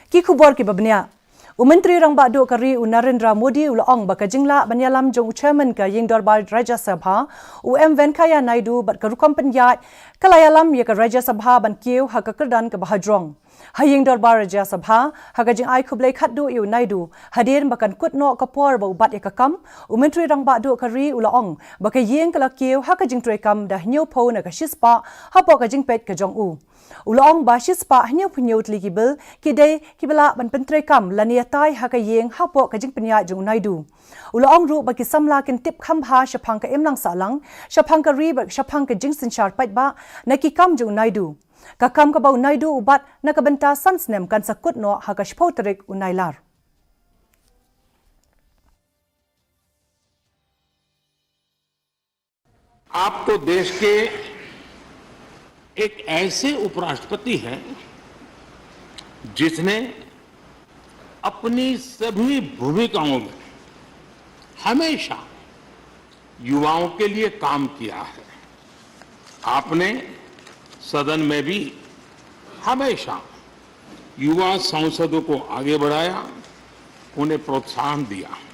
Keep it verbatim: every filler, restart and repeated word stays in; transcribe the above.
Ki khubor kiba bniah. U Myntri Rangbah Duh ka ri u Narendra Modi u la ong ba ka jinglah ban ïalam jong u Chairman ka Ïing Dorbar Rajya Sabha, u M Venkaiah Naidu bad ka rukom pynïaid ka la ïalam ïa ka Rajya Sabha ban kiew ha ka kyrdan kaba hajrong. Ha Ïing Dorbar Rajya Sabha, ha ka jingai khublei khatduh ïa u Naidu, hadien ba kan kut noh ka por ba u bat ïa ka kam, u Myntri Rangbah Duh ka ri u la ong ba ka ïing ka la kiew ha ka jingtrei kam da hynñiewphew na ka shispah hapoh ka jingpeit ka jong u. U la ong ba shispah hynñiewphew hynñiew tylli ki bill ki dei kiba lah ban pyntreikam lane ïatai ha ka ïing hapoh ka jingpynïaid jong u Naidu. U la ong ruh ba ki samla kin tip kham bha shaphang ka imlang sahlang, shaphang ka ri bad shaphang ka jingsynshar paidbah na ki kam jong u Naidu. Ka kam kaba u Naidu u bat na ka bynta san snem kan sa kut noh ha ka shiphew tarik u Nailar. आप तो देश के एक ऐसे उपराष्ट्रपति हैं जिसने अपनी सभी भूमिकाओं में हमेशा युवाओं के लिए काम किया है। आपने सदन में भी हमेशा युवा सांसदों को आगे बढ़ाया, उन्हें प्रोत्साहन दिया।